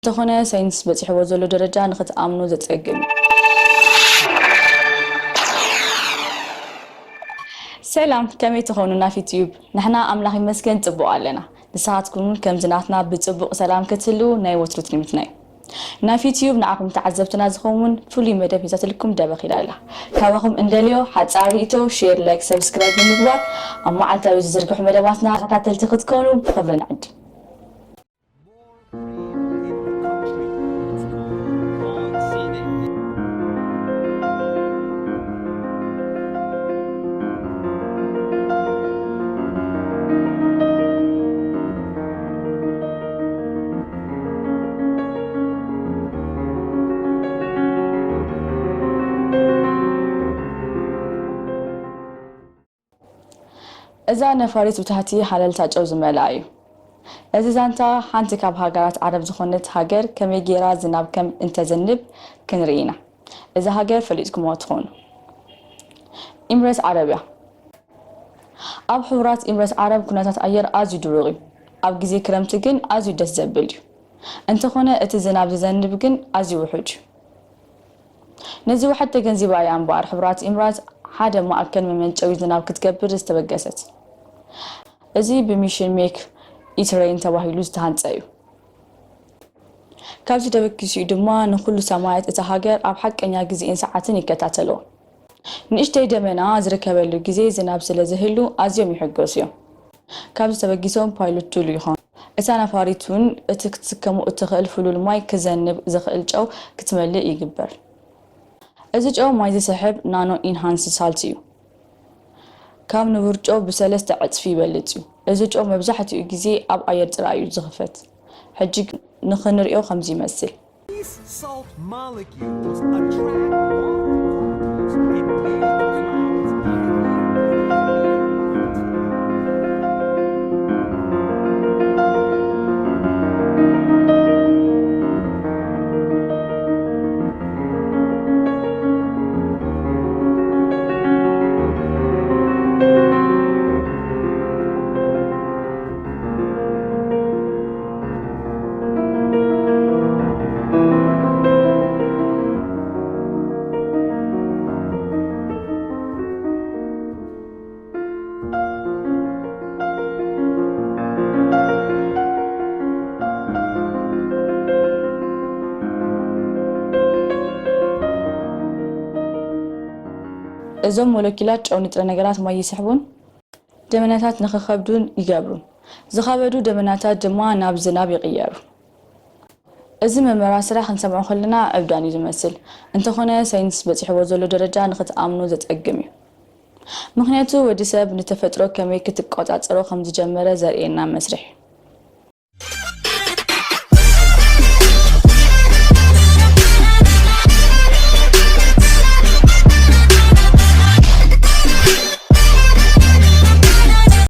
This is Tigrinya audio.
እንተኾነ ሳይንስ በጺሕዎ ዘሎ ደረጃ ንኽትኣምኖ ዘጸግም እዩ። ሰላም፣ ከመይ ትኾኑ ናፊ ቲዩብ? ንሕና ኣምላኽ ይመስገን ጽቡቕ ኣለና። ንስኻትኩም እውን ከምዚ ናትና ብጽቡቕ ሰላም ክትህልዉ ናይ ወትሩ ትምኒትና እዩ። ናፊ ቲዩብ ንዓኹም ተዓዘብትና ዝኸውን ፍሉይ መደብ ሒዛትልኩም ደበኽ ኢላ ኣላ። ካባኹም እንደልዮ ሓጻር ርእይቶ፣ ሼር፣ ላይክ፣ ሰብስክራይብ ብምግባር ኣብ መዓልታዊ ዝዝርግሑ መደባትና ተኸታተልቲ ክትኮኑ ብኽብሪ ንዕድም። እዛ ነፋሪት ብታሕቲ ሃለልታ ጨው ዝመልኣ እዩ። እዚ ዛንታ ሓንቲ ካብ ሃገራት ዓረብ ዝኾነት ሃገር ከመይ ጌራ ዝናብ ከም እንተዘንብ ክንርኢ ኢና። እዛ ሃገር ፈሊጥኩምዋ ትኾኑ። ኢምሬት ዓረብ እያ። ኣብ ሕቡራት ኢምሬት ዓረብ ኩነታት ኣየር ኣዝዩ ድሩቕ እዩ። ኣብ ግዜ ክረምቲ ግን ኣዝዩ ደስ ዘብል እዩ። እንተኾነ እቲ ዝናብ ዝዘንብ ግን ኣዝዩ ውሑድ እዩ። ነዚ ውሕድ ተገንዚባ እያ እምበኣር ሕቡራት ኢምራት ሓደ ማእከል መመንጨዊ ዝናብ ክትገብር ዝተበገሰት። እዚ ብሚሽን ሜክ ኢት ሬን ተባሂሉ ዝተሃንጸ እዩ። ካብዚ ተበጊሱ እዩ ድማ ንኹሉ ሰማያት እታ ሃገር ኣብ ሓቀኛ ግዜን ሰዓትን ይከታተልዎ። ንእሽተይ ደመና ዝርከበሉ ግዜ ዝናብ ስለ ዝህሉ ኣዝዮም ይሕገሱ እዮም። ካብዚ ተበጊሶም ፓይሎት ድሉው ይኾኑ። እታ ነፋሪት እውን እቲ ክትስከሞ እትኽእል ፍሉል ማይ ክዘንብ ዝኽእል ጨው ክትመልእ ይግበር። እዚ ጨው ማይ ዝስሕብ ናኖ ኢንሃንስድ ሳልት እዩ። ካብ ንቡር ጨው ብሰለስተ ዕጽፊ ይበልጽ እዩ። እዚ ጨው መብዛሕትኡ ግዜ ኣብ ኣየር ጥራይ እዩ ዝኽፈት። ሕጂ ንኽንሪኦ ከምዚ ይመስል። These salt molecules attract water particles and make clouds. እዞም ሞለኪላት ጨው ንጥረ ነገራት ማይ ይስሕቡን ደመናታት ንኽኸብዱን ይገብሩን። ዝኸበዱ ደመናታት ድማ ናብ ዝናብ ይቕየሩ። እዚ መመራስራ ክንሰምዖ ከለና ዕብዳን እዩ ዝመስል። እንተኾነ ሳይንስ በጺሕዎ ዘሎ ደረጃ ንኽትኣምኖ ዘጸግም እዩ። ምኽንያቱ ወዲ ሰብ ንተፈጥሮ ከመይ ክትቆጻጸሮ ከም ዝጀመረ ዘርእየና መስርሕ እዩ።